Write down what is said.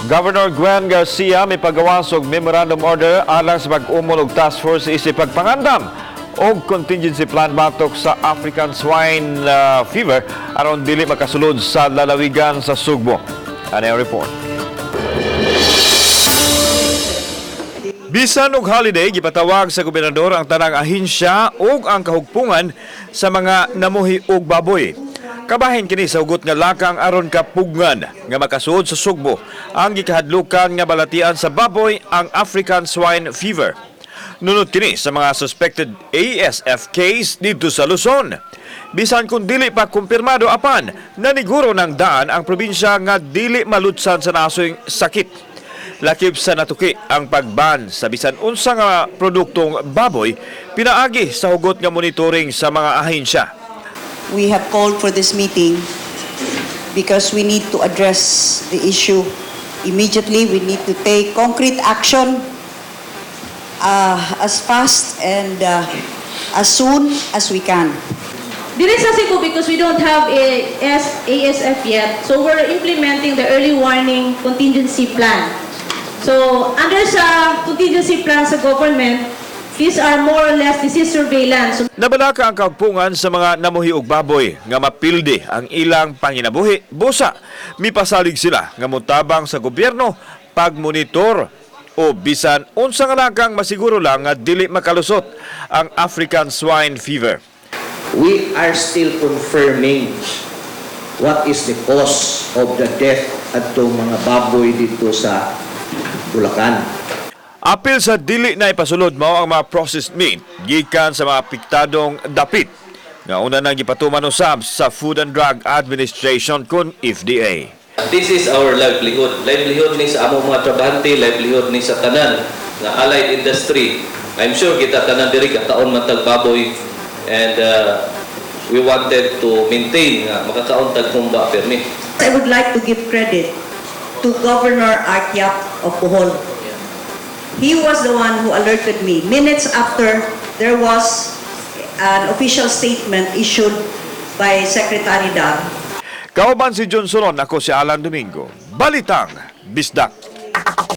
Governor Gwen Garcia mipagawas og memorandum order alang sa pag-umol og task force isip pagpangandam og contingency plan batok sa African Swine Fever aron dili makasulod sa lalawigan sa Sugbo. Ano ang report? Bisan og holiday, gipatawag sa gobernador ang tanang ahensya ug ang kahugpungan sa mga namuhi og baboy. Kabahin kini sa hugot nga lakang aron kapugngan nga makasuod sa Sugbo ang gikahadlukan nga balatian sa baboy, ang African Swine Fever. Nunot kini sa mga suspected ASF case dito sa Luzon. Bisan kung dili pa kumpirmado, apan naniguro ng daan ang probinsya nga dili malutsan sa nasoy sakit. Lakip sa natuki ang pagban sa bisan unsa nga produktong baboy pinaagi sa hugot nga monitoring sa mga ahensya. We have called for this meeting because we need to address the issue immediately. We need to take concrete action as fast and as soon as we can. Diri sa Cebu, because we don't have a ASF yet, so we're implementing the early warning contingency plan. So under sa contingency plan sa government, these are more or less disease surveillance. So Nabalaka ang kaugpungan sa mga namuhi og baboy nga mapildi ang ilang panginabuhi busa mipasalig sila nga motabang sa gobyerno pagmonitor o bisan unsa nga lakang, masiguro lang nga dili makalusot ang African Swine Fever. We are still confirming what is the cause of the death adtong mga baboy dito sa Bulacan. Apil sa dili na ipasulod mao ang mga processed meat gikan sa mga apektadong dapit nga una nang gipatuman usab sa Food and Drug Administration kon FDA. This is our livelihood. Livelihood ni sa among mga trabahante, livelihood ni sa tanan nga allied industry. I'm sure kita tanan diri kakaon man tag baboy and we wanted to maintain nga makakaon tag humba permi. I would like to give credit to Governor Arq Yap of Bohol. He was the one who alerted me minutes after there was an official statement issued by Secretary Dar. Kauban si Johnson, ako si Alan Domingo. Balitang Bisdak.